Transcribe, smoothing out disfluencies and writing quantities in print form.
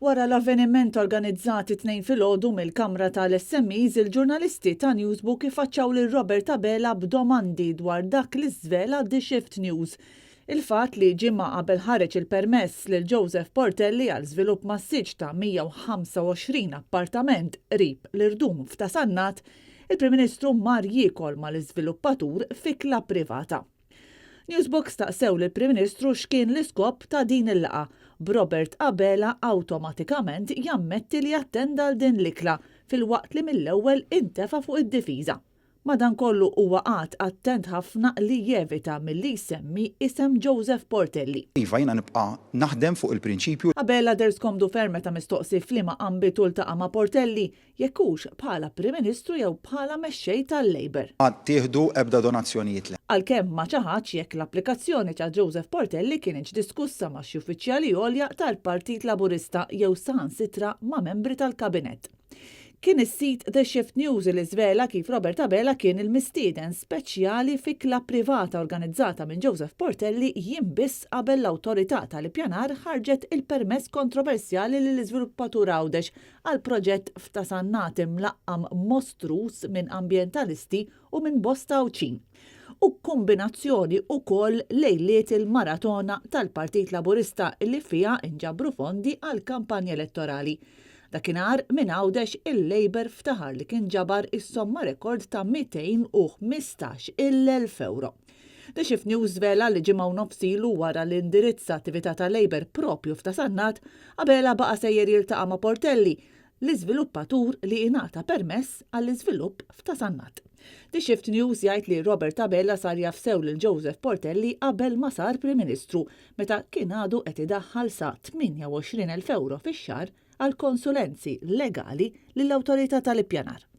Wara l-avveniment organizzat it-Tnejn filgħodu mill-Kamra tal-SMEs, il-ġurnalisti ta' Newsbook ifaċċaw lil Robert Abela b'domandi dwar dak li żvela The Shift News. Il-fatt li ġimgħa qabel ħareġ il-permess lil Joseph Portelli għal żvilupp massiġġ ta' 125 appartament qrib l-irdum f'Ta' Sannat, il-Prim Ministru mar jiekol mal-iżviluppatur f'ikla privata. Newsbook staqsew lill-Prim Ministru x'kien l-iskop ta' din il-laqgħa, b'Robert Abela awtomatikament jammetti li attenda għal din l-ikla filwaqt li mill-ewwel intefa' fuq id-difiża. Madankollu huwa qagħad attent ħafna li jevita milli jsemmi isem Joseph Portelli. Iva, jiena nibqa' naħdem fuq il-prinċipju. Abela deher skomdu ferm meta mistoqsi f'liema ambitu ltaqa' ma' Portelli, Jekk hux bħala Prim Ministru jew bħala mexxej tal-Labour. Ma ttieħdu ebda donazzjonijiet le. Għalkemm ma ċaħadx jekk l-applikazzjoni ta' Joseph Portelli kinitx diskussa ma' xi uffiċjali għolja tal-Partit Laburista jew saħansitra ma' membri tal-Kabinett. Kien is-sit The Shift News li żvela kif Robert Abela kien il-mistieden speċjali f'ikla privata organizzata minn Joseph Portelli jiem biss qabel l-Awtorità tal-Ippjanar ħarġet il-permess kontroversjali lill-iżviluppatur Għawdex għal proġett f'Ta' Sannat imlaqqam mostruż minn ambjentalisti u minn bosta Għawdxin. U kombinazzjoni ukoll lejliet il-maratona tal-Partit Laburista li fiha nġabru fondi għall-kampanja elettorali. Dakinhar minn Għawdex il-Labour ftaħar li kien ġabar is-somma rekord ta' 215 il-elf ewro. The Shift News żvela li ġimgħa u nofs ilu wara li indirizza attività tal-Labour proprju f'Ta' Sannat, Abela baqa' sejjer jiltaqa' ma' Portelli, l-iżviluppatur li ingħata permess għall-iżvilupp f'Ta' Sannat. The Shift News jgħid li Robert Abela sar jaf sew lil Joseph Portelli qabel ma sar Prim Ministru, meta kien għadu qed idaħħal sa 28,000 ewro fix-xahar għal konsulenzi legali lill-Awtorità tal-Ippjanar.